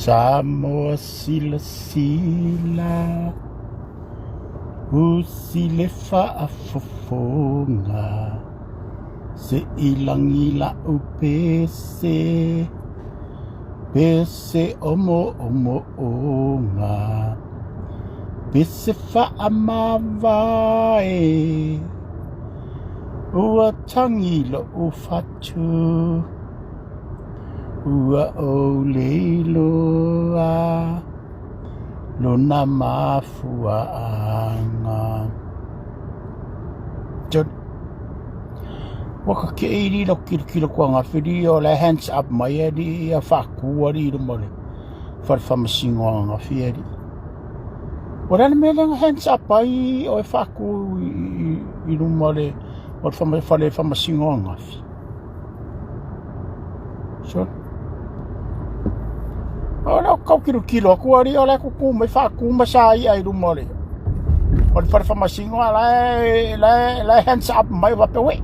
Samoa silasila, usi le faafofoga, se i lagi lau pese, pese o moomooga, pese faamavae, ua tagi lou fatu. Ua ou leiloa lona mafuaaga. Ua ka ke ili lo kilo kilo kua ngā whiri o le hands up mai e li ia whakua li luma le whare whamasingo a ngā whiri. O le mea lenga hands up ai o e whaku i luma le o le whare whamasingo a ngā whiri. So, o lea kau kilokilo aku alii o la e kukū mai faakū ma sa i'a i luma o le o le fale faamasino a la e la e la e hands up mai faapea uē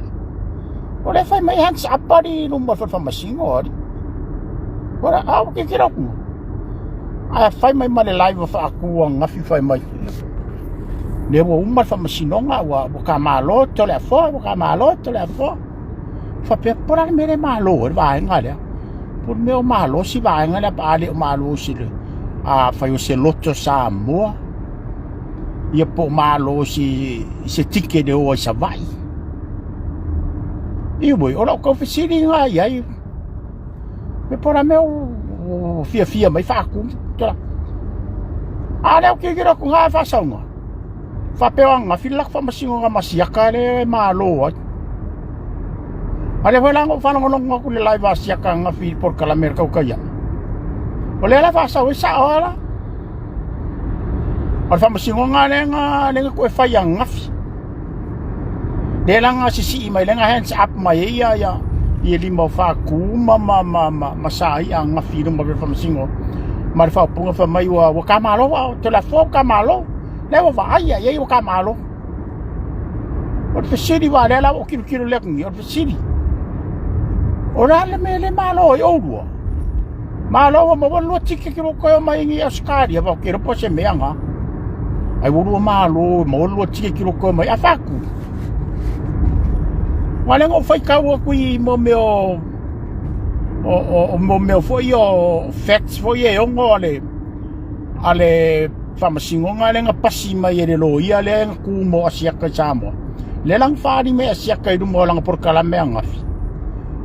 o lea e fai mai hands up alii i luma o le fale faamasino alii o le a ua tilotilo atu ae fai mai ma le live faakū ananafi fai mai lea ua uma le faamasinoga ua ua tamalo Toleafoa ua tamalo Toleafoa. Faapea, po o le a le mea lea e malo ai le vaega lea. Po o le mea o malosi vaega lea pe a le o malosi i le afai o se loto Samoa, ia po o malosi i se ticket e o ai i Savaii. Ioe, o lau tau fesili lena i ai, po o le a le mea ua fiafia mai faatu. A o lea ou te tilotilo atu i ina e faasauga. Faapea o ananafi le latou faamasinoga ma siaka lea e malo ai. A lea foi la na ou faalogologo atu i le live a siaka ananafi i le polokalame a le tautai ae. O lea la faasau ai sao lava la. O le faamasinoga lea na lea na toe fai ananafi. Lea la na sisii mai lea na hands up mai ai ia ia ia lima o Faatu ma ma ma ma, ma Saia ananafi i luma o le faamasinoga. Ma le faaupuga fai mai ua ua tamalo ua Toleafoa ua tamalo. Lea ua vaaia i ai ua tamalo. O le fesili aua lea la ua ou tilotilo lea atu nei, o le fesili. O le a le mea le malo ai oulua? Malo ua maua le lua tiketi ua toe omai i Ausetalia, ou te iloa po o se mea lena. Ai ua lua malo, maua le lua tiketi ua toe omai, a fatu. Aua o lea na ou faitau atu i mo mea o o o mea foi o facts foi e ono a le a le Faamasinoga lea na pasi mai e le loia lea na tu mo Asiata i Samoa. Lea la na faaali mai Asiata i luma o lana polokalame ananafi.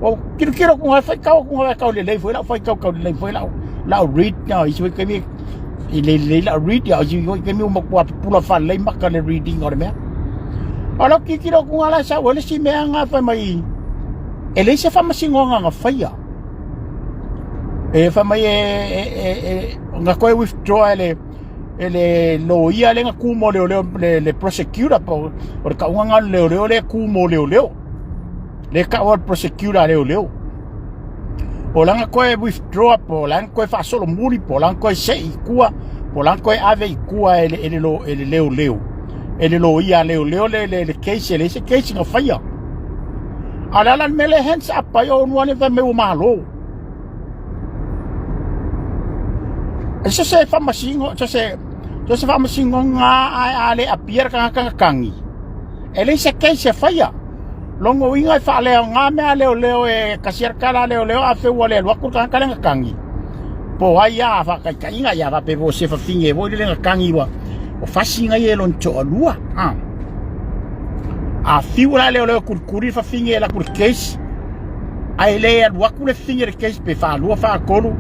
Ua tilotilo atu ai faitau atu ai tau lelei foi lau faitau tau lelei foi lau lau read na isi foi taimi i lelei lelei lau read ia isi foi taimi ua matua pupula faalelei maka le reading o le mea. O lau tilotilo atu la sau ai le isi mea na fai mai e leai se faamasinoga na faia. E fai mai e e e e na toe withdraw e le e le loia lea na tu mo leoleo le, le prosecutor po o le tauga na o le leoleo lea e tu mo leoleo. Le tau o le prosecutor a leoleo. O lana toe withdraw po o lana toe faasolomuli po o lana toe sei i tua po o lana toe ave i tua e le, e le, lo, e le leoleo. E le loia a leoleo le, le, le case e leai se case na faia. A o le a la le mea lea e hands up ai o nua le fai mai ua malo. E se se faamasino, se se se se faamasinoga ae a le apia le tagata na tagi, e leai se case e faia. Lona uiga e faaleaoga mea a leoleo e tasi lava le tala a leoleo a feu ua le alu atu le tagata lea na tagi. Po o ai lava faataitaiga ia faapea foi o se fafine foi lele na tagi ua o fasi na ia e lona toalua. A. A fiu la leoleo e kulikuli le fafine e alu atu i le case, ae le alu atu le fafine i le case pe faalua faatolu,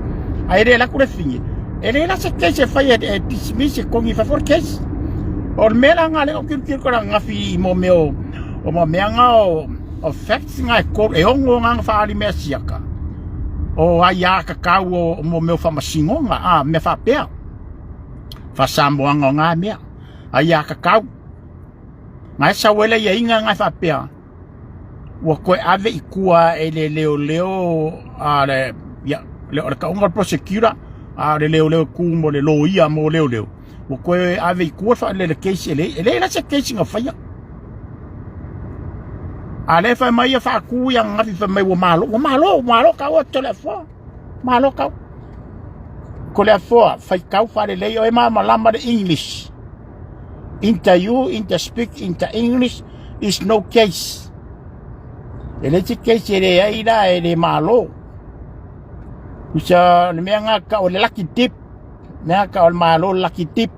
ae le alu atu le fafine, e leai la se case e fai e dismiss e togi i fafo le case. O le mea la lena lea ou tilotilo atu ananafi i mo mea o o mo mea na o o facts na e tolu e ono na na faaali mea siaka o aiā tatau o mo mea o faamasinoga a mea faapea faasamoaga o na mea aiā tatau na e sau ai le aiaiga na e faapea ua toe ave i tua e le leoleo a le ia le o le tauga o le prosecutor a o le leoleo tu mo le loia mo leoleo ua toe ave i tua le le case e leai e leai la se case na faia. A lea fai mai ia faatu ia ananafi fai mai ua malo ua malo ua malo kau Toleafoa malo kau. Toleafoa, faitau faalelei oe malamalama le English. Inter you, inter speak, inter English is no case. E le se case e leai la e le malo. Usa le mea ngā ka o le lucky dip. Mea ka o le malo lucky dip.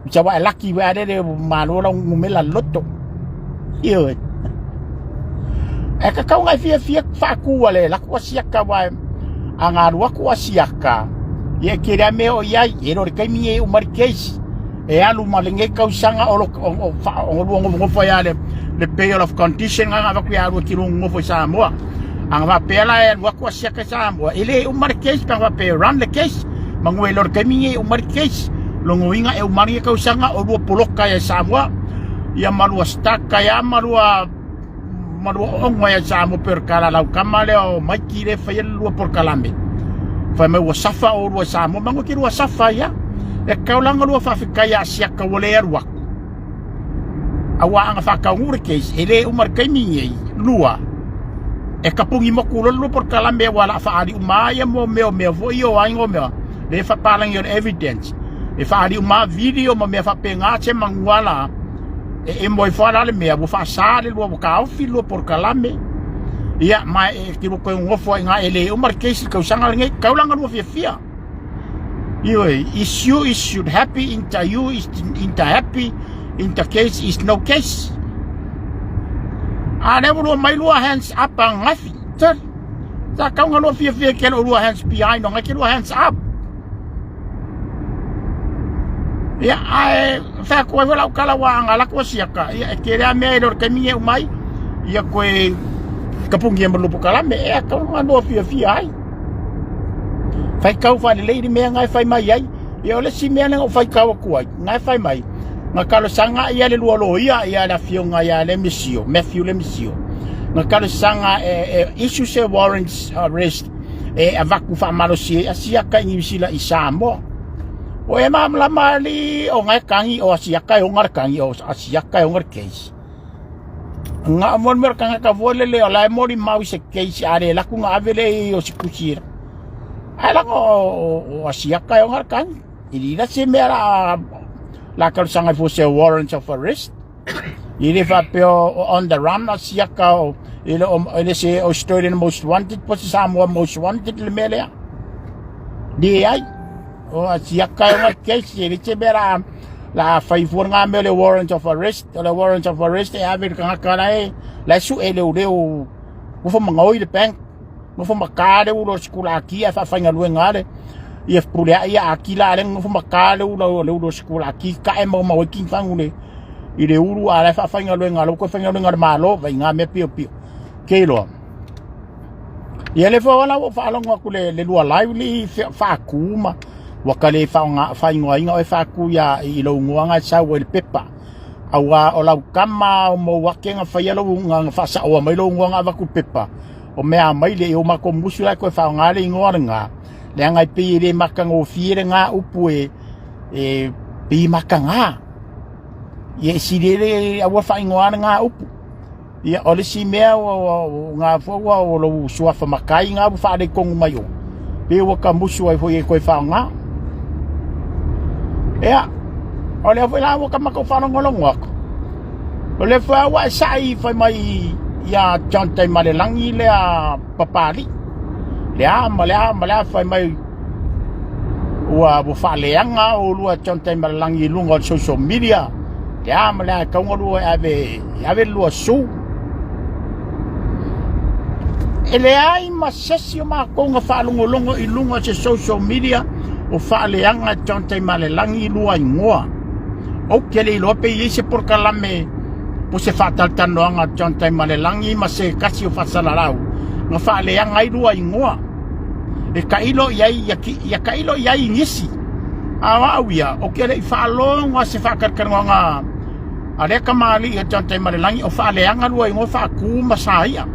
Usa wa e lucky wa le le malo la ngumela loto. Ioe. E ka kau ngai fia fia whakua le laku asiaka wa a ngā ruaku asiaka. Ia ke rea mea o iai, e rore kai mi e umari case. E alu ma le ngei kausanga o lo o o wha o lua ngofo ia le le bail of condition nga nga vaku ia lua ki lunga ngofo i Samoa. Anga va pea la e alu aku asiaka i Samoa. E le umari case pa va pe run the case. Mangu e lore kai mi e umari case. Longo inga e umari e kausanga o lua poloka ia i Samoa. Ia malua stuck ia malua malua ongo ia Samoa per kala lau kama lea o Maiki le whaia le lua por kalame. Whai mai ua safa o lua Samoa. Mangu ki lua safa ia. E kaulanga lua whawhikai a siaka ua le alu aku. Aua anga whakaungu le case, e le umar kaimi ngei, lua. E kapungi moku lolo lua por kalame ua la whaari uma ia mo meo mea fo i o aingo mea. Le whapalangi o le evidence. E whaari uma video ma mea whapenga se manguala. E e moe whala le mea, ua whaasa le lua, ua kaofi lua por kalame. Ia, ma e ki roko e ngofo ai ngā e le umar case kausanga le ngei, kaulanga lua fia fia. Ioe, is you is should happy, inter you is inter happy, inter case is no case. A le lua mai lua hands up a ngafi. Tell. Sa kaunga lua fia fia ke lua hands behind, o ke lua hands up. Ia, ae whea koe wala ukala wa anga la koe siaka. Ia, e kere a mea e lor kemi e umai. Ia koe kapungi e malupu kalame. E a kaunga lua fia fia ai. Faikau faalelei le mea na e fai mai ai. Ia o le isi mea lea na ou faikau atu ai, na e fai mai, na talosaga ia le lua loia ia le afioga ia Lemisio, Matthew Lemisio. Na talosaga e, e issue se warrants arrest e avatu faamalosi ai asiaka i Niu Sila i Samoa. O e malamalama alii o na e kagi o asiaka e ona le kagi o asiaka e ona le case. Nga mo mea kanga foi le leo la e moli mau i se case a le laku nga ave le i o se kusi era. Ai la o asiaka e onga kang. I li la se mea la la kalusanga fo se warrant of arrest. I le fa pe o on the run asiaka o i le o le se Australian most wanted po se Samoa most wanted le mea lea. Di ai. O asiaka e onga case i le se mea la la fai fua ngā mea le warrant of arrest o le warrant of arrest e ave le kangaka la e la e su e leu leu nofo mangoi le bank nofo maka le ulo sikula aki e whawhainga luenga le ia pule a ia aki la le nofo maka le ulo le ulo sikula aki ka e mau mau e king fangu le i le uru a le whawhainga luenga lo ko whainga luenga le malo vai ngā mea pio pio ke loa Ia le fua wala ua whaalongo aku le, le lua live li whaaku ma ua ka le whaingoainga oe whaaku ia i lou ngoanga e sau ai le pepa. Aua o lau kama o mou ake nga whaia lou nga nga whaasaoa mai lou ngoanga avaku pepa. O mea mai le i o mako musu lai koe whaonga le ingoa le ngā. Le anga i pei e le makangofie le ngā upu e, e pei makangā. Ia e sirele aua whaingoa le ngā upu. Ia, o le isi mea ua, ua, ua, ngā fua ua o lou suafa makai ngā ua whaalekongu mai o. Pe ua ka musu ai foi e koe whaonga. Ia, o lea foi la ua ka maka whaalongolongo aku. O lea foi ua e sai whai mai ia John Taimarelangi lea Papali. Lea ma lea ma lea whai mai ua ua faaleaga oulua John Taimalelagi i luga o le social media lea ma lea e kauga lua e ave e ave le lua su e leai ma sesi o makou na faalogologo i luga o se social media o faaleaga John Taimalelagi i lua igoa ou te le iloa pe i ai se polokalame po se faatalatalanoaga John Taimalelagi ma se tasi o faasalalau na faaleaga ai lua igoa E tailo i ai ia, ia tailo i ai nisi. A o au ia, o ke le i whaalogo a se whaakarakanoanga a lea kamali'i a John Taimalelagi o whaaleaga lua ingoa whaakū ma saia.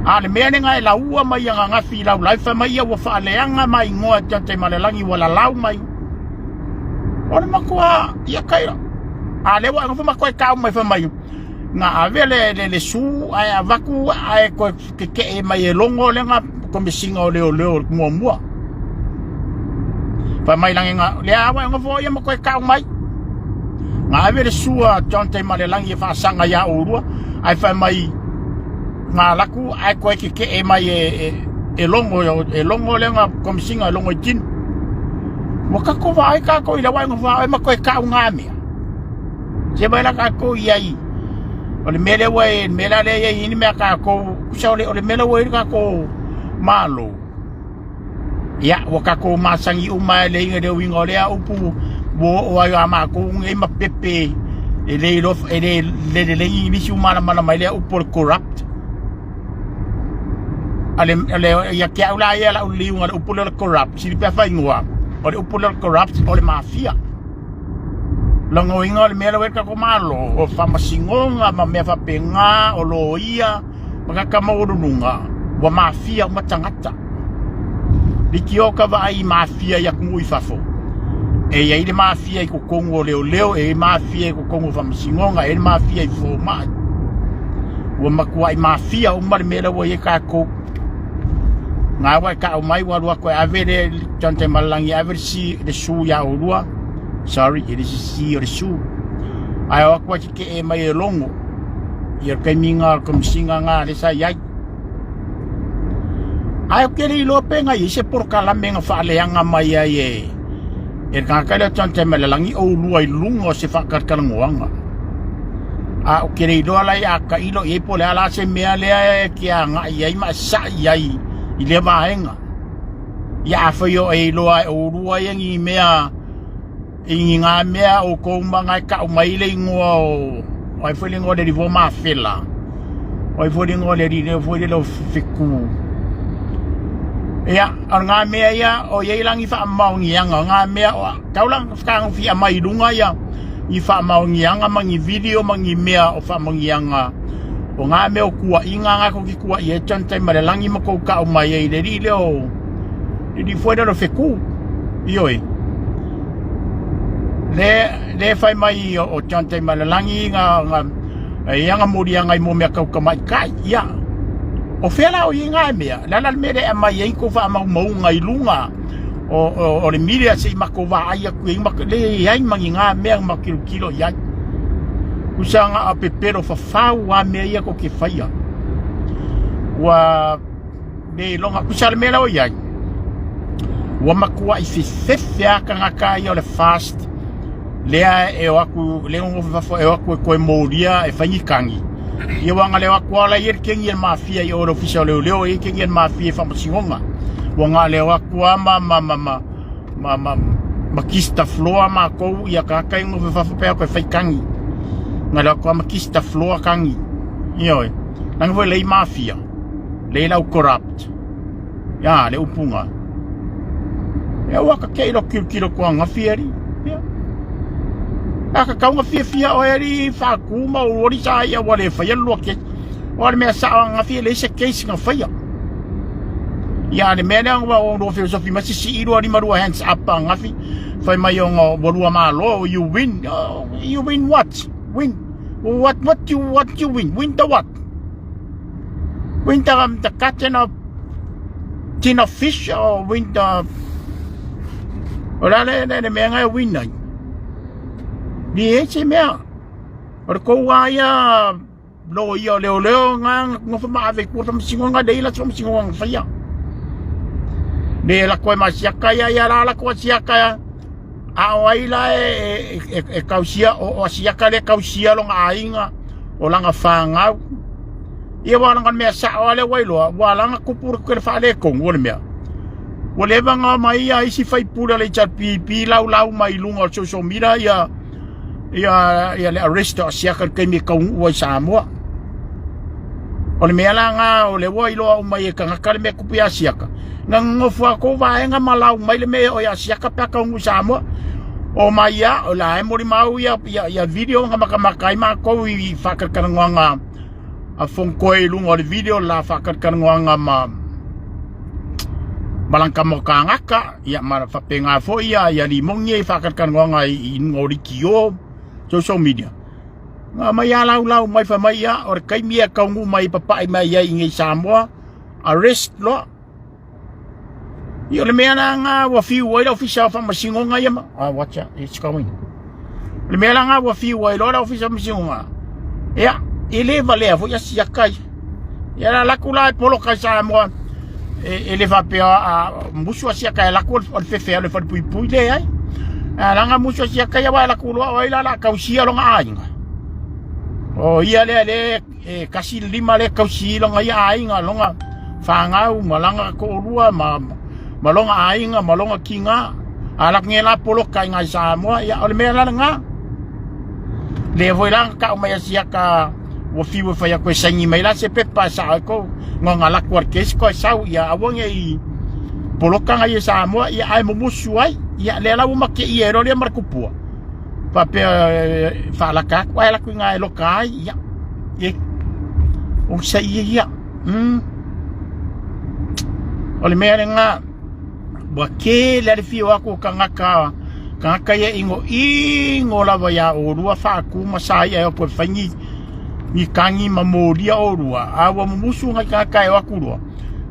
A le mea lenga e laua mai a ngagafi i lau life mai ia ua whaaleaga ma ingoa John Taimalelagi ua lalau mai. O le matua ia kai a le wa ngofo makoe kau mai fa mai. Nga ave le le, le su ae avaku ae koe kekeʻe mai e logo le ga komesina o leoleo muamua. Fai mai lagi nga lea awa nga fo ia ma koe kau mai. Nga ave le sua John Te Malelangi e faasaga iā oulua ae fai mai nga laku ae koe kekeʻe mai e, e, e logo e logo le nga komisiga e logo i tino. Ua kako vaai kākou i le wai nga e ma koe kau ngā mea. Se mai la kākou i ai o le mea lea ua e mea la lea i ni mea kākou kusa o le o le mea la ua i kākou malo. Ia, ua kākou masani uma e le inga le uiga o lea upu ua oo ai a mākou nei ma pepe e le iloa e le le lelei Igilisi malamalama ai lea upu o le corrupt. A le, le, ia te au la ia lau liuga le upu lea o le corrupt, sili pea faaigoa, o le upu lea o le corrupt o le mafia. Logoina o le mea lea ua i ai le tatou Malo, o faamasinoga ma mea faapena, o loia, ma tagata maualuluga ua mafia uma tagata. Liki ka vaai i mafia i atunuu i fafo. E i ai le mafia i totonu o leoleo, e i ai mafia i totonu o faamasinoga, e i ai le mafia i fomai. Ua matuai mafia uma le mea lea ua i ai tatou. Ngā ua e kau mai ua alu atu e ave le John Taimalelagi e ave le si le su iā oulua. Sorry, e le si o le su. Ae o atu ai kekee mai e logo. Ia le taimi nga o le komisiga nga lea sa i ai. Ae ou te le iloa pe na i ai se polokalame na faaleaga mai ai e e le tagata lea o John Taimalelagi oulua i luga o se faatalatalanoaga. A ou te le iloa la ia tailo i ai po o le a la se mea lea e te agai i ai ma e sa'i ai i lea vaega. Ia afai o e iloa e oulua ia ni mea I ngā mea o kou manga e kau mai le ingoa o ai foi le ingoa o le alii Mafela o ai foi le ingoa o le alii lea foi lele o Feku. Ia, o ngā mea ia o i ai lagi faamaoniaga, o ngā mea o tau la whakangawhia mai i runga ia i faamaoniaga ma ni video ma ni mea o faamaoniaga o ngā mea o kuaʻiga ngā ko ki kuaʻi e John Taimalelagi ma kou kau mai ai le alii lea o I di foi lea o Feku. Ioe. Le, le fai mai o John Taimalelagi nga, nga, e ia nga moliaga i mo mea kau tamaitai. Ia. O fea la o i ngā mea, le ala le mea le e mai ai kou faamaumauga i luga o, o, o le media se i makou vaai atu i ma, le i ai ma ni ngā mea ma kilokilo i ai. Kusa nga a pepelo fafau a mea ia ko ke whaia. Ua Me iloga kusa le mea lea o i ai. Ua matuai fefefe a tagata ia o le fast lea e o atu le nofo fafo e o atu e toe molia e fai ni kagi. Ia ua galeo atu ala ia le kengi e le mafia i o le ofisa o leoleo ia kengi e le mafia i faamasinoga. Ua galeo atu a ma ma ma ma ma ma ma kista floor makou ia tagata ia nofo fafo pe atu e fai kagi. Galeo atu a ma kista floor kagi. Ioe. Langa foi lei mafia. Le lau corrupt. Ya, le upunga. E ua ka kei ro kilokilo kua ngafi ari. Ya. A ka kau ngafia fia o ari whākū ma o ori sa ia wale whaia lua ke. O le mea sa o ngafia le se case nga whaia. Ya, le mea lea ngwa o rua filosofi ma sisi i rua lima rua hands up a ngafi. Whai mai o ngā warua malo, you win. Oh, you win what? Win. What, what you, what you win? Win the what? Win the, the carton of tin of fish or win the O la le le le mea ngai win ai. Ni e se mea. O le kou a ia lo ia o leo leo nga ngofa ma ave ku ta singo nga leila so singo nga faia. Le la koe ma siaka ia ia la la koe siaka ia. A o ai la e e e, e kausia o, o siaka le kausia longa aiga o langa whāngau. Ia wā langa mea sao ale wailoa, wā langa kupu le kere whaale kongu o le mea. Ua leva ngā mai ia isi whaipura le HRPP lau lau mai lunga o social media ia ia ia le arrest o siaka le kaimi kaungu ua i Samoa. O le mea la ngā o le ua iloa o mai e kangaka le mea kupu ia siaka. Nga ngofu a kou vaega ma lau mai le mea o ia siaka pe kaungu i Samoa. O mai ia, o la e mori mau ia, ia, ia video nga makamaka ai mākou i whakakarangoanga a Fonkoe i lunga o le video la whakakarangoanga ma Malangka mo kāngaka, ia ma whapenga foi ia, ia limongi e whakakarangoanga i, i lunga o Rikio, social media. Nga mai a lau lau mai wha mai ia, o le kaimi e kaungu mai papai mai ia i ngei Samoa, arrest loa. Ia o le mea la nga ua fiu ai le ofisa o faamasinoga ia ma ah, watch out, it's coming. O le mea la nga ua fiu ai loa le ofisa o faamasinoga. Ia, e le valea foi asiaka ia. Ia la laku la e poloka i Samoa e, e le faapea a musu asiaka e laku o le fefe o le falepuipui le ai. A langa musu asiaka ia wa e laku loa o ai la la kausia longa aiga. O ia lea le e kasi le lima le kausi longa ia aiga longa whangau ma langa ko'olua ma ma longa aiga ma longa kinga a la nge la poloka i ngai Samoa ia o le mea la nga le foi la ka o mai asia ka ua fiu e fai aku e saini mai la se pepa sa ai ko ngonga la ku ke ko sau ia aua nge i poloka ngai e Samoa ia ai mumusu ai ia le la ua make ia e lo le ma kupua faapea e faalaka atu ae laku inā e loka ai ia e o sa ia ia mm. O le mea lena ua tele a le fio aku o kangaka kangaka ia ingo ingo lava ia olua faaku ma sa ia e opo e fai ni ni kagi ma molia olua a ua mumusu ngai kangaka e o aku loa.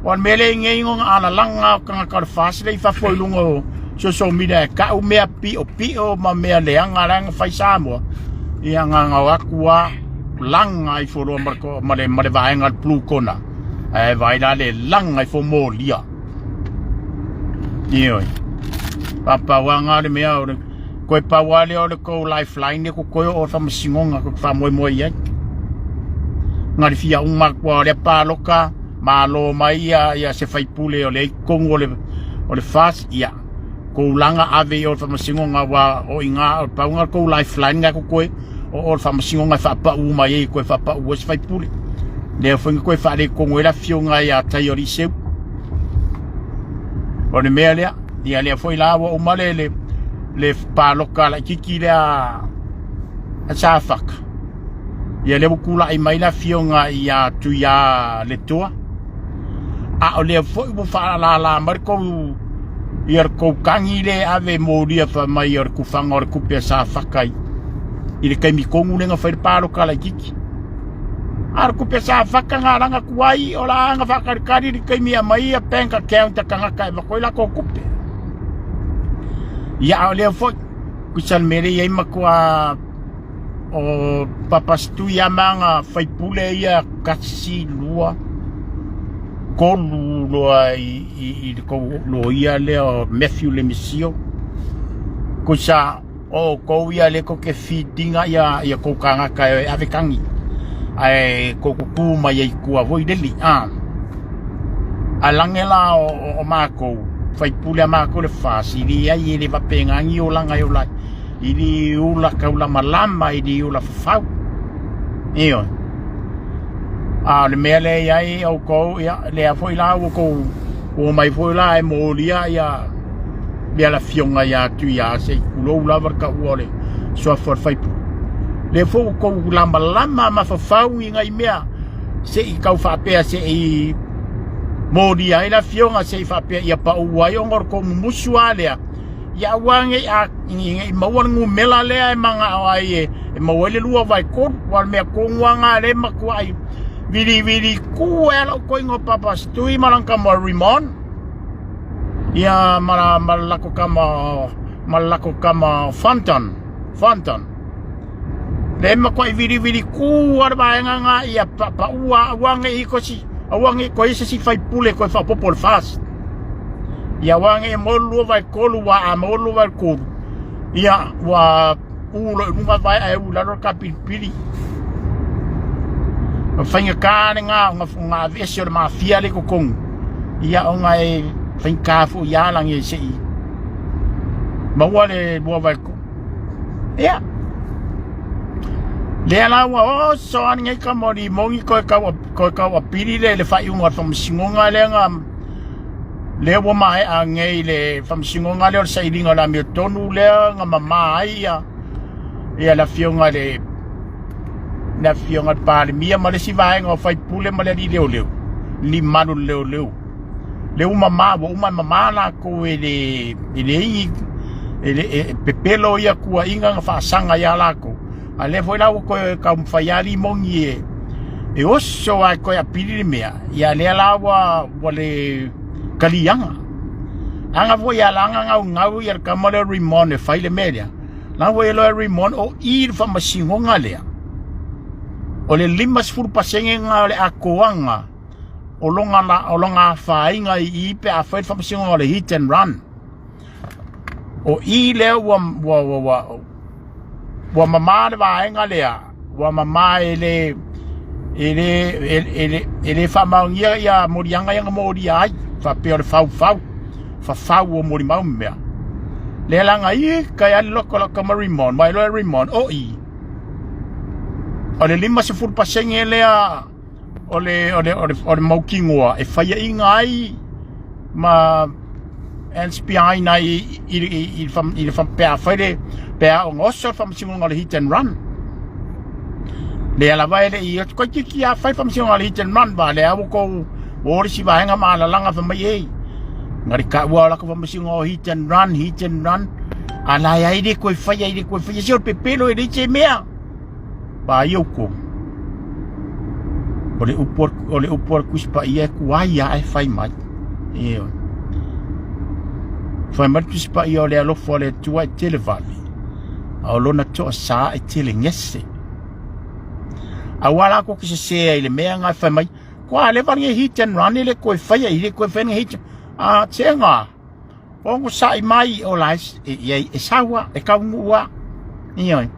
O le mea lea i nei ingo alalaga o kangaka o le FAST lea i fafo i luga o social media e kau mea piʻopiʻo ma mea leaga la na fai Samoa. Ia ngangao aku a laga ifo loa ma le, ma le, ma le vaega o le blue corner. Ae vaai la le laga ifo molia. Ioe. Papauaga o le mea o le koe pau lava lea o le kou lifeline ko koe o faamasinoga ko te faamoemoe i ai. Nga le fia uma atu lava o lea paloka malo mai ia ia se faipule o lea i totonu o le o le FAST ia kou laga ave i o le faamasinoga aua o i ina o le pau lena o le kou lifeline lena e totoe o o le faamasinoga e faapau mai ai e toe faapau ai se faipule. Lea foi na toe faaletonu ai le afioga ia Taialii O le mea lea, ia lea foi la ua uma le le le paloka laitiiti lea a Safaka. Ia lea ua tulai mai le afioga ia Tuia Letoa. A o lea foi ua faalala mai le kou ia le kou kagi lea e ave e molia fai mai o le kufaga o le kupe a Safaka i, i le taimi tonu lea na fai le paloka laitiiti. A o le kupe Safaka na laga atu ai o la na faatalikali le taimi e aumai ia bank account a tagata e avatu ai latou tupe. Ia a o lea foi, tusa le mea lea e i ai matua o Papasitui lava ma ana faipule ia tasi, lua, tolu loa i, i, i le tou loia lea o Matthew Lemisio. Tusa o outou ia lea tou te feed ina ia, ia tou tagata e ave kagi. Ae tou tutu mai ai i tua foi lele, a. Ae lage la o, o, o matou, faipule a matou le FAST, e leai e le faapena ni olaga e ola ai. I le ola taulamalama, i le ola fafau. Ioe. A o le mea lea e i ai outou, ia, lea foi la ua tou omai foi la e molia ia ia le afioga ia Tuia, se i tulou lava le taua o le suafa o le faipule. Lea foi ua tou lamalama mafafau i nai mea se i tau faapea se i molia ai le afioga se i faapea ia pau ai ona o le tou mumusu lava lea. Ia aua ne i a ne i maua le numera lea e manao ai e, e maua ai le 2/3. Aua o le mea tonu lava lena lea e matuai vilivili tu ai lou toeaina o Papasitui ma lana tama o Rimon. Ia ma la ma le latou tama ma le latou tama o Fonton, Fonton. Lea e matuai vilivili tu lava le vaega lena ia papaua aua ne i kosi aua ne i toe i ai se isi faipule e toe faaopoopo i le FAST. Ia aua ne i maua le 2/3 aua a maua le 2/3 ia ua u loa i luga vae ae u i lalo le kapilipili. O le faigata lena ona ona aveese o le mafia lea i totonu ia ona e faigata foi ia alagi se i maua le 2/3. Ia lea la ua oso lava lenei tama o Limoni toe tau toe tau apili le le faaiuga o le faamasinoga lea na lea ua maea nei le faamasinoga lea o le sailiga o le amiotonu lea na mama ai ia ia le afioga i le le afioga i le Palemia ma le isi vaega o faipule ma le alii leoleo, limalu o le leoleo. Lea ua mama, ua uma ona mama latou e le e leai e le e pepelo ia tuuaiga na faasaga ia latou. A lea foi la ua toe taumafai lava Limoni e e oso lava e toe apili le mea, ia lea la ua ua le kaliaga. Aga foi ia langa ngau ngau ia le kama lea Rimon e fai le mea lea. La foi e loa Rimon o i le faamasinoga lea. O le 50% nga o le atoaga o longa la o longa afaina i i pe a fai le faamasinoga o le hit and run. O i lea ua ua ua ua, ua mamā le vaega lea, ua mamā e le e le e, e le e le faamaonia ia moliaga ia na molia ai faapea o le faufau fafau o molimau mea lea laga i kai ali loko la kama rimon mai loa rimon o i o le 50% lea o le o le o le, o le mautinoa e faiaina ai ma NSPI ai i, i, i, i le pe a fai le pe a ona oso le faamasinoga o le hit and run lea lava e le i toeitiiti a fai faamasinoga o le hit and run va lea ua tou ua o le isi vaega ma alalaga fai mai ei na le taua o latou faamasinoga o hit and run hit and run a la e ai le toe fai ai le toe fai se o le pepelo e leai se mea Paia outou. O le upu o le upu a le Tusi Paia e tuai lava e fai mai. Ioe. Fai mai le Tusi Paia o le alofa o le Atua e tele vale, a o lona toasā e tele gese. Aua la kou te sesē ai i le mea na e fai mai, kua leva lenei hit and run e le toe faia i le toe faia lenei hit. A tega. Onosai mai o la e, e, e saua, e kaunuu a. Ioe.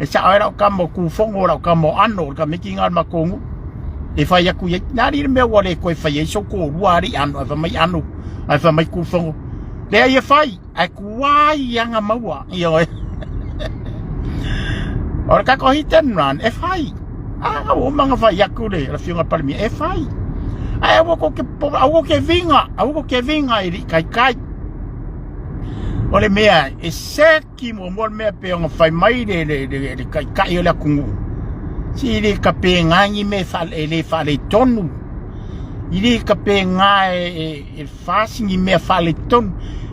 E sao ai lau kama o kūfono, lau kama o ano, o le kamiki ngā ma kōngu. E whai aku i, nā ri le mea ua le koe whai ai, so kōrua ari ano, ai whamai ano, ai whamai kūfono. Lea ia whai, ai kuai anga maua. Ioe. O le kako hit and run, e whai. A ua uma ona fai atu le afioga i le Palemia, e fai. Ae aua kou te aua te vinga, aua te vinga i le kaikai. O le mea e seki muamua le mea pe ona fai mai le, le, le, le kaikai o le atunuu. Si le kapenga ni me fa, e le faaletonu. I le kapenga e, e, e fasi ni mea faaletonu.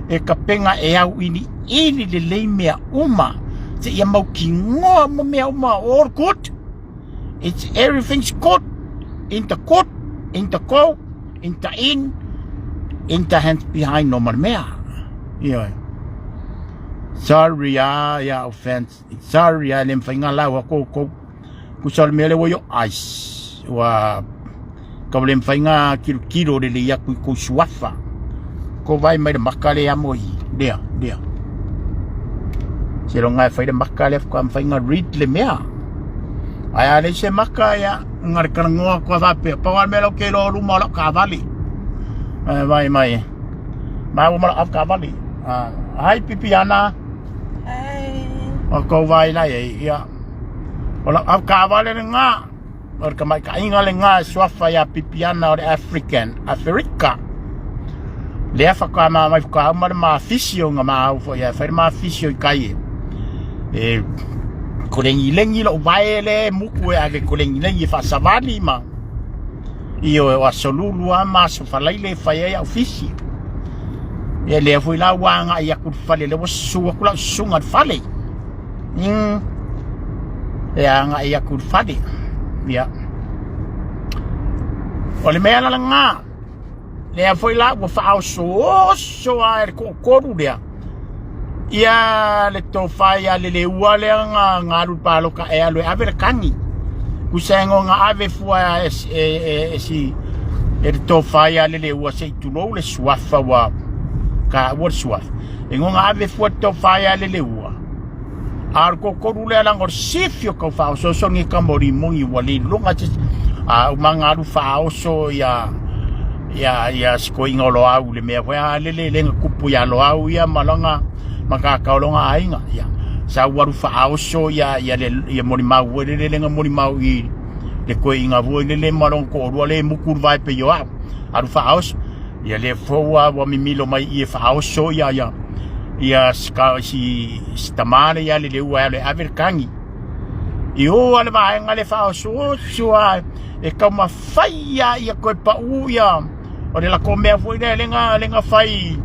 E kapenga e au ini ili lelei mea uma. Seia mautinoa uma mea uma, all good. It's everything's good. In the good, in the go, in the in, in the hands behind no mar mea. Ioe. Sorry ah, ya offense. Sorry ah, le mawhai ngā lau a koukou. Kusa o le mea le ua i o ice. Ua ka le mawhai ngā kilo kilo le le iaku i kou suafa. Ko vai mai le maka le amo i. Lea, lea. Se lo ngai whai le maka le whaka mawhai ngā read le mea. Ai a le se maka ia ngā le karangoa kua whapea. Pawa le mea lau ke lo luma o lau kavali. Ai vai mai. Mai ua mala au kavali. Ah, hai pipi ana. Hey. O kou vai lai e ia. O lau au kavali le ngā. O le tamaitaiga lena e suafa ia Pipiana o le African, Aferika. Lea faatoa mai faatoa uma le mafisi o na mau foi e fai le mafisi o i kai e. E kolegilengi lou vae le muku e ave kolegilengi e faasavali ma ioe o aso lulu lava ma aso falaile e fai ai au fisi. Ia lea foi la ua agai atu i le fale lea ua susu atu lau susuga i le fale. Mm. E agai atu i le fale. Ia. O le mea la lena, lea foi la ua faaosooso lava e le toatolu lea, ia le tofa ia le leua lea na, na alu i le palota e alu e ave le kani. Tusa e na ave fua e, e, e, e, si, e le tofa ia le leua se i tulou le suafa ua taua le suafa. E na ave fua le tofa ia le leua. A o le toatolu lea leaga o le sifi o tau faaosooso lenei tama o Rimoni ua le iloga se isi. A uma ona alu faaoso ia ia ia si toeaina o Loau i le mea foi a lele lea na tupu ia Loau ia ma lona matata o lona aiga. Ia sau alu faaoso ia ia le ia molimau foi lele lea na molimau i le toeaina foi lele ma lona toalua lea e mutu le vae pei o au. Alu faaoso. Ia lea fou lava ua mimilo mai i e faaoso ia ia ia si si si tamā lea ia Leleua e alu e ave le kagi. I o a le vaega le faaosooso a e taumafai lava ia toe pau ia o le latou mea foi lea lea na lea na fai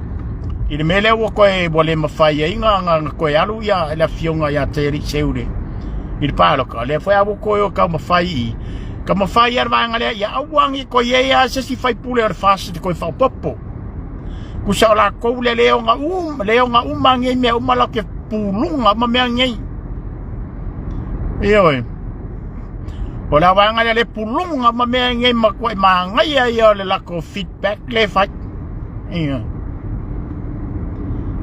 i le mea lea ua toe ua le mafai ai na na toe alu ia le afioga ia Terry Seule i le palota. Lea foi a ua toe o taumafai i Taumafai lava le vaega lea, ia aua ne i toe i ai lava se isi faipule o le FAST e toe faaopoopo. Kusa o lakou le le ona uma, le ona uma nei mea uma la ke pulunga ma mea nei. Ioe. O le vaega lea le pulunga ma mea nei ma kua manaia ia o le lako feedback le fai. Ia.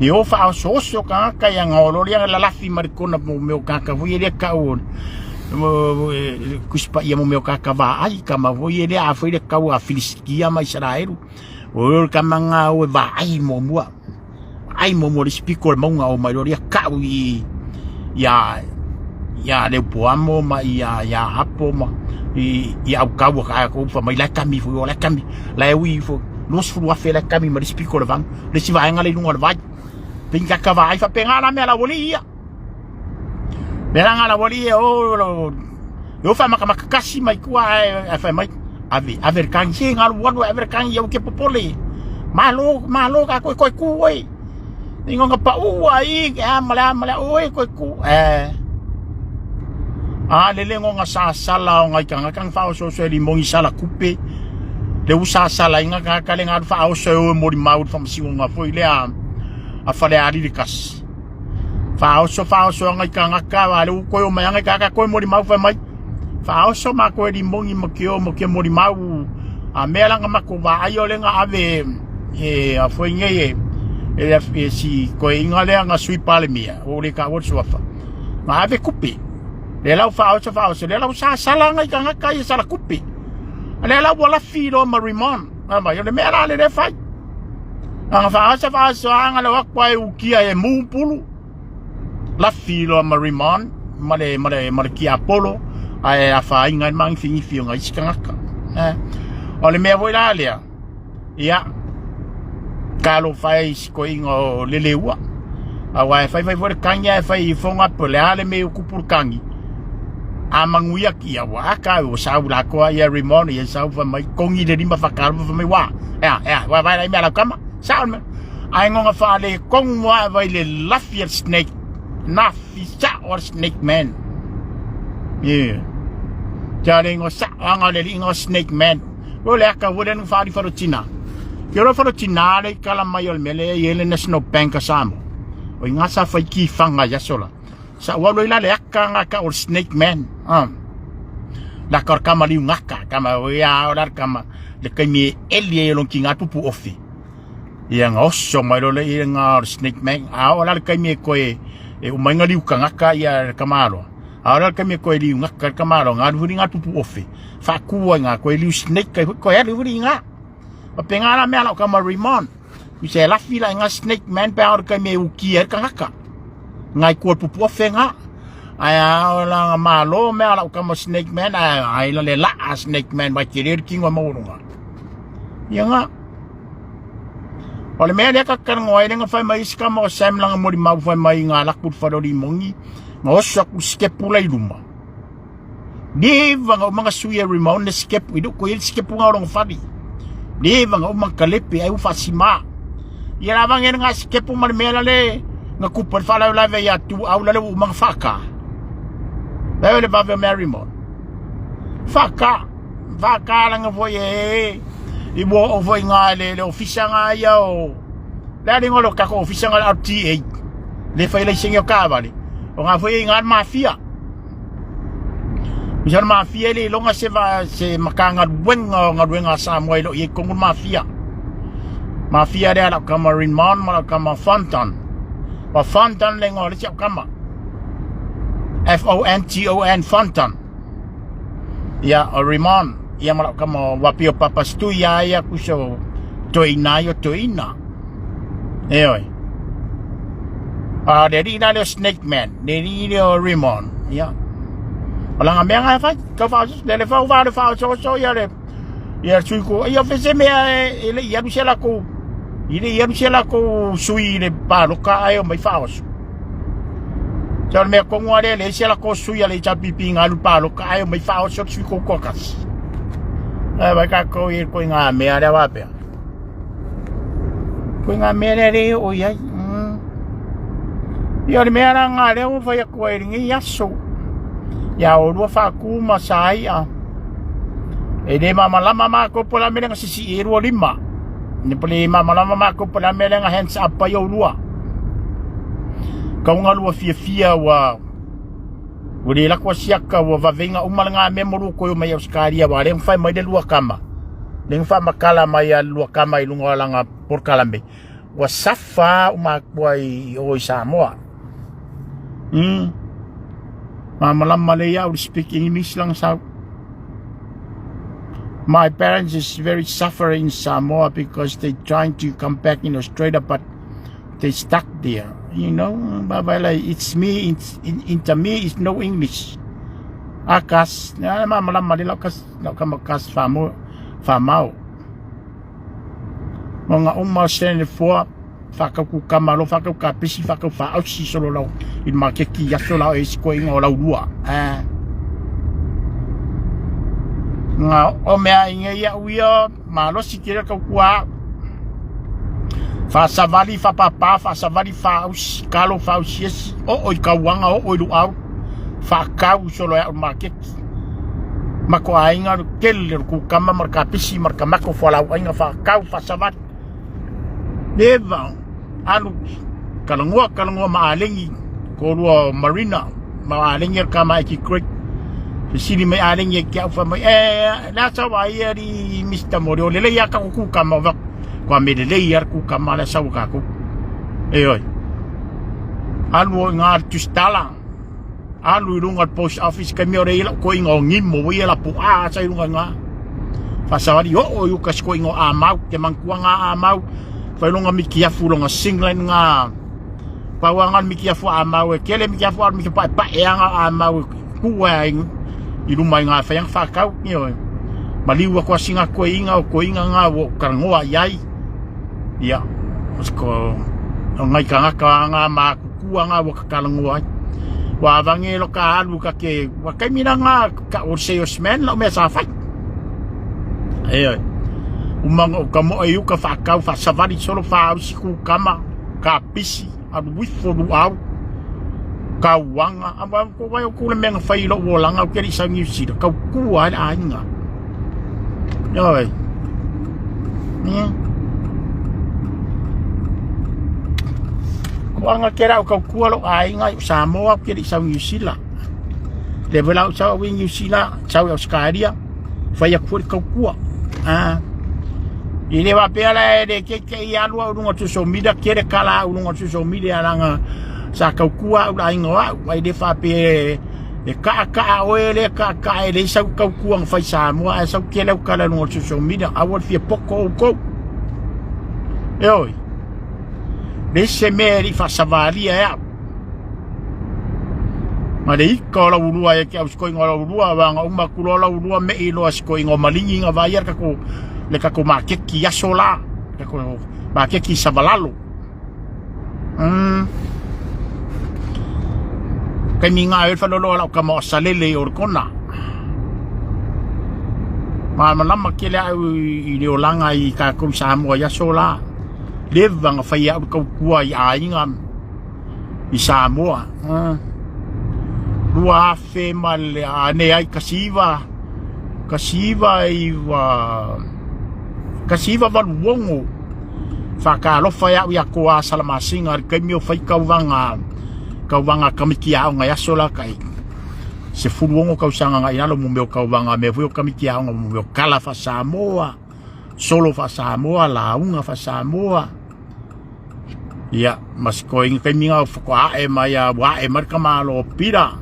I o faaosooso tagata ia gaololi ia lalafi ma le kona mo mea o tagata foi ia lea tau o Tusi Paia mo mea o tagata vaai kama foi ia lea a foi le tau a Filisitia ma Isaraelu o le kama nga o e vaai muamua ai muamua le isi pito o le mauga o mai loa ia kau i ia ia Leupoamo ma ia ia Apo ma i i Aukaua ka ko fa mai la kami fu o la kami la e ui fu 20,000 la kami ma le isi pito o le vang le isi vaega le i luga o le vai pinga ka vaai faapena la mea la ualii ia mea la la ualii ia o lo o fa makamaka kasi mai tua ae fai mai ave ave le kagi se galu alu ave le kagi ia ke popole malo malo ka koe koe ku oi ingonga pa u ai a mala mala oi koe ku eh a le le ngonga sa sala o ngai kanga kang fa o so so li mongi sala kupe le u sa sala inga ka ka le ngalu fa o so o mori mau fa msi ngonga foi le a a fale ali le kasi Faaoso faaoso anga i kangaka wa le uko o mai anga kaka koe mori mau fai mai. Faaoso ma koe limongi mo ke o mo ke mori mau. A mea langa mako va ai o lenga ave e a foi nge e e e si koe inga le anga sui palemia o le ka o suafa. Ma ave kupe. Le lau faaoso faaoso le lau sa sala anga i kangaka i sala kupe. Le lau wala fi lo ma rimon. Ma yo le mea la le le fai. Anga faasa faasoaga le o aku ai ukia e mu pulu lafi loa ma Rimon ma le ma le ma le kiapolo ae afaina ai le magifigifi o nai isi tagata. Eh. O le mea foi la lea, ia, talofa e i si toeaina o Leleua. Aua e fai fai foi le kagi ae fai ifoga po o le a le mea ua tupu le kagi. A manuia kia ua aka ua sau lakoa ia Rimon ia sau fai mai togi le lima whakaaro fai mai wa. Ea ea wa vai lai mea lau kama. Sao le mea. Ae ngonga whaale kongu a vai le lafi a le snake. Na fi sao a le snake man. Yeah. Kia le ingoa sao anga le ingoa snake man. O le aka ua le nu whaali wharotina. Ke ora wharotina le kala mai o le mele i ele National Bank a Samoa. O i ngā sa whai ki whanga i aso la. Sa ua loi la le aka ngā ka o le snake man. La ka o le kama liu ngaka. Kama o ia o la kama le kaimi e eli e long ki ngā pupu ofi. Ia ngā oso mai lo le ia ngā o le snake man. A o la le kaimi e koe e umai ngā liu kangaka ia le kamaloa. A o la le kaimi e koe liu ngaka le kamaloa. Ngā ruhuri ngā pupu ofi. Whakua ngā koe liu snake kai koe alu huri ngā. O pe ngā la mea la o kama Rimon. I se lafi la ngā snake man pe ao kai me uki e kangaka. Ngai kua pupu ofe ngā. Ai a o la ngā malo mea la o kama snake man. Ai ai la le la a snake man mai te rere kingo maurunga. Ia ngā. O le mea lea ka karango ai lenga whai mai isi kama o Sam langa mori mau whai mai ngā laku wharori mongi. Ngā oso aku skepu la i luma. Neva nga umanga sui e Rimon le skepu i ko il skepu nga olongo fali. Neva nga umanga kalepe ai ufa sima. Ia la vange nga skepu ma le mea le nga kupa le whalau lave ia tu au la le umanga whaka. Leo le vave o mea Rimon. Whaka. Whaka langa foi e i mo o foi nga le le ofisa nga ia o le ali ngolo ka ko ofisa nga RTA. Le fai le singi o kavale. O nga foi nga mafia. Misa le mafia le iloga se va se Matagaluega o Galuega a Samoa e le o i ai totonu le mafia. Mafia lea lau tama Rimon ma lau tama Fonton. O Fonton le igoa o le isi au tama. F O N T O N Fonton. Ia o Rimon ia ma lau tama o Wapio Papa Stui ia ia kuso toeina ai o toeina. Eoe. A le alii la lea o Snake Man, le alii lea o Rimon. Ia. O langa mea nga e fai, kau whaososo, le le whau wha le whaososo ia le ia sui ko ia fese mea e, e le ia se la ko i le ia se la ko sui le paloka ai o mai whaoso. Sa le mea kongo ale le se la ko sui ale HPP ngā lu paloka ai o mai whaoso sui ko kokas. Ai vai ka ko i ko ngā mea le wapea. Koe ngā mea lea le o i ai. Mm. Ia o le mea la ngā lea ua whai aku ai ringi aso. Ia o lua whākū ma sa ai a. E le mamalama mā ko pola mele nga sisi e 25. Ne pale malamalama makou po le a mea lea na hands up ai oulua. Kauga lua fiafia ua ua le lako asiaka ua vaveiga uma lena mea mo lua toe o mai Ausetalia aua lea na fai mai le lua tama lea na faamatala mai a le lua tama i luga o lana polokalame ua safa uma atu ai i o i Samoa. Malamalama lelei au i le speak English lana sau. My parents is very suffering in Samoa because they trying to come back in Australia but they stuck there. You know, but like it's me, it's in, in me is no English. Akas, na malamalama le lau kas, lau kama kas whamau, whamau. Mo nga uma o sene foa, whakau ku kama lo, whakau ka pisi, whakau whaausi solo lau, i makeki aso lau e siko inga o lau lua. Eh. Nga o mea inge ia uia, malosi kere kau kua. Whasavali, whapapa, whasavali, whaausi, kalo, whaausi esi, o oi kauanga, o oi luau, whakau solo ia o makeki. Mako aiga le tele le kukama ma le kapisi ma le kamako fualaau aina whakau whasavali. Leva alu kalagoa kalagoa ma alegi kolua o Marina ma alegi o le Kamaiki Creek. Fesili mai alegi e ke au fai mai e le asa wa ia li Mr. Mori o lelei a kako kukama o kua me lelei a le kukama le sau kako. E oi. Alu o ngā tustala alu i lunga o le post office kaimi o le ila ko inga o ngimo o ia la po a sa i lunga ngā whasawari o o yuka siko inga o a mau te mangkua ngā a mau whai lunga miki afu lunga singlen ngā pau anga miki afu a mau e kele miki afu a miki pae pae anga a mau e kua i i luma i ngā whai anga whakau i oi maliu ako asinga koe inga o koe inga ngā o karangoa i ai ia ko o ngai kangaka ngā māku kua ngā waka karangoa ai wa vange lo ka alu ka ke wa kai mina ngā ka o salesman lau mea sa whai e oi umanga o ka moe uka whakau whasavali solo whaausi kukama ka pisi alu wifo lu au ka uanga a wa ko wai o kule mea nga whai lo olanga o keri sau New Zealand kau kua ai ainga oi Ko anga ke rau kau kua lo ainga i Samoa ke ri sau New Zealand le vela au sau i New Zealand sau i Australia whai aku i kau kua ah I le wapea la e le ke ke i alua urunga social media ke le kala urunga social media langa sa kau kua au la inga au ai le whapea e kaa kaa oe le kaa kaa e le sau kau kua nga whai Samoa ai sau ke lau kala urunga social media aua le fia poko o kou e oi le se mea e li whasavalia e au Ma le ika o lau ulua e ke au sikoinga o lau ulua wa nga uma kulo lau ulua me i loa sikoinga o malingi nga vai le kako le kako makeki aso la kako makeki savalalo. Kai mi ngā e whalolo lau ka mo salele i orkona. Ma malama ke le au i le olanga i kākou Samoa i aso la. Leva nga whai au kau kua i āinga i Samoa. 2000 ma le ane ai kasiva kasiva iwa kasiva valu ongo whakalofa ia ia ko a Salamasinga le kaimi o whai kauvanga kauvanga kamiki aonga i aso la kai se fulu ongo kausanga ngai lalo mo meo kauvanga me fui o kamiki aonga mo meo kala fa Samoa solo fa Samoa launga fa Samoa Ia, ma se koinga kai minga o whakae mai a wae mai ka malo o pira.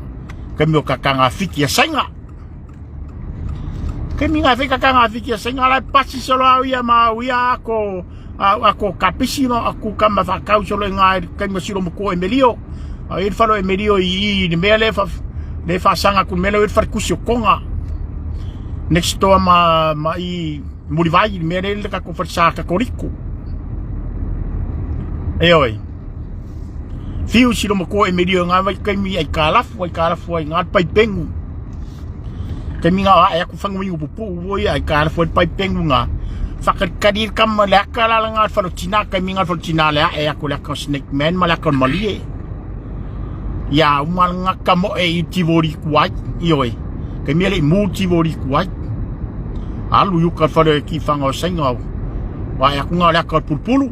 Kai meo ka kanga whiti a sainga. Kai minga whi ka kanga whiti a sainga lai pasi solo au ia ma au ia ako ako kapisi ma aku kama whakau solo i ngā kai meo siro moko e melio. Au i wharo e melio i i ni mea le wha le whasanga ku mea le whare kusi o konga. Next door ma, ma i Muriwai i mea rere ka ko whare ka koriko. E oi. Whiu siro mo ko e merio ngā wai kai mi ai ka lafu ai ka lafu ai ngā pai pengu. Kai mi ngā ai aku whangu ingu pupu oi ai ka lafu ai pai pengu ngā. Whakarikari kama le aka la ngā wharo tina kai mi ngā wharo tina le a e aku le aka snake man ma le aka malie. Ia uma ngaka mo e i tivori kuai i oi. Kai mea le i mū tivori kuai. Alu i uka whare ki whanga o sainga o. Vae aku nga o le aka o le pulupulu.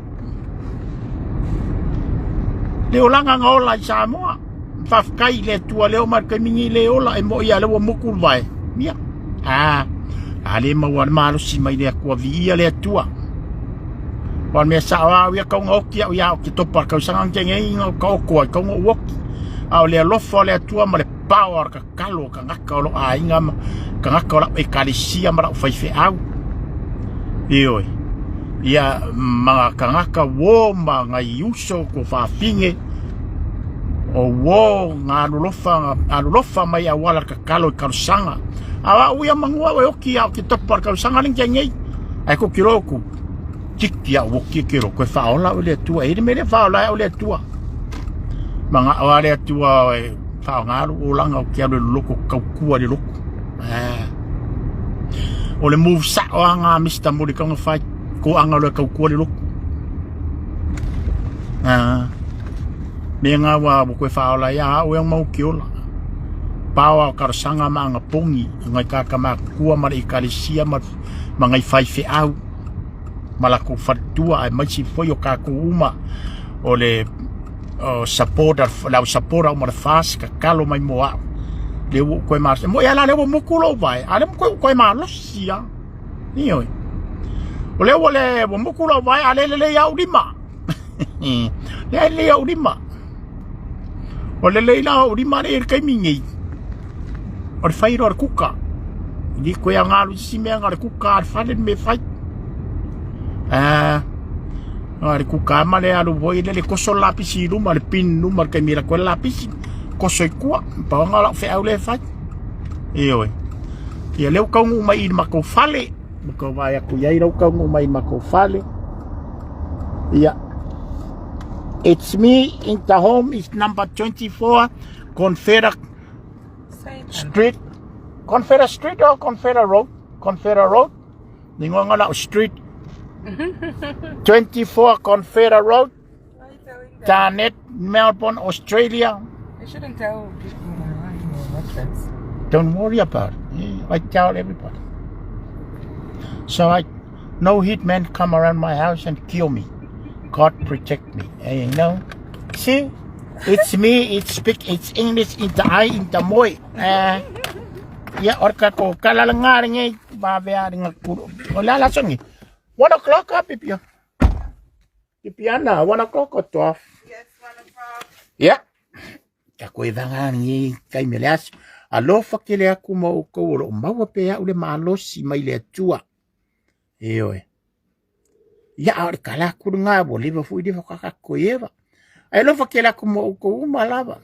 Le olaga nga ola i Samoa. Faafetai i le Atua lea o mai le taimi nei le ola e moi a le ua motu le vae. Ia. A, a le maua le malosi mai le Atua viia le Atua. O le mea sao au ia kauga oki au ia o ke topa le tausaga na nei ina ka oko ai kauga u oki. A o le alofa o le Atua ma le pao o le tatalo o tagata o lou aiga ma tagata o lau ekalesia ma lau faifeau. Ioe. Ia ma tagata uo ma ngai uso ko faafine o uo nga alolofa, alolofa mai auala le tatalo i talosaga. A o au ia manua au e oki au ke topa le tausaga le nei. Ai ko ki roku. Tiki au oki ke roku e whaola au le Atua. E le mele whaola au le Atua. Ma ngā o le Atua e whaongaru o langa o ke alu e loko kaukua le loko. Ah. O le move sa o anga Mr. Mori kaunga whai ko anga lo kaukua le loko. Ah. Me ngā wā mo koe whaola ia au e mau ki ola. Pāoa o karasanga ma anga pongi ngai kāka ma kua ma le ikalesia ma, ma ngai whai wheau ma la kou faletua aemaise foi o kākou uma o le o supporter lau supporter uma le fast kakalo mai mo au le ua koe malosi mo ia la le ua moku lou vae a le koe koe malosi a ioe o le ua le ua moku lou vae a le lelei au lima le lelei au lima O le lei la o lima le taimi nei. O le whai roa le kuka. Ni koe a ngā isi mea ngā le kuka a le whare me whai. Ah, a le kuka ma le alu hoi le le koso lapisi i luma le pin luma le taimi la koe lapisi. Koso i kua, pa o ngā lau wheau le whai. E oe. Ia leu kaungu mai i makou fale. Makou vai aku iai lau kaungu mai i makou fale. Ia. It's me in the home is number 24 Confera Street. Confera Street or Confera Road? Confera Road. Ningonga Street. 24 Confera Road. Tarneit, Melbourne, Australia. You shouldn't tell people your address. Don't worry about it. I tell everybody. So I, no hitman come around my house and kill me. God protect me. Hey, you know? See? It's me, it's speak, it's English, in the eye, in the moi. Ya, orka ko kalala nge ba be ari ngakuru. O la la songi. 1 o'clock up pipia. Pipiana, 1 o'clock or 12? Yes, 1 o'clock. Yeah. Ka koe vanga ngi kai me le aso. Alofa ke le aku ma o kou o loo maua pe au le malosi mai le Atua. E oe. Ia a o le kala aku ngā wo leva fui leva kakako i eva. Ai alofa ke le aku ma o kou uma lava.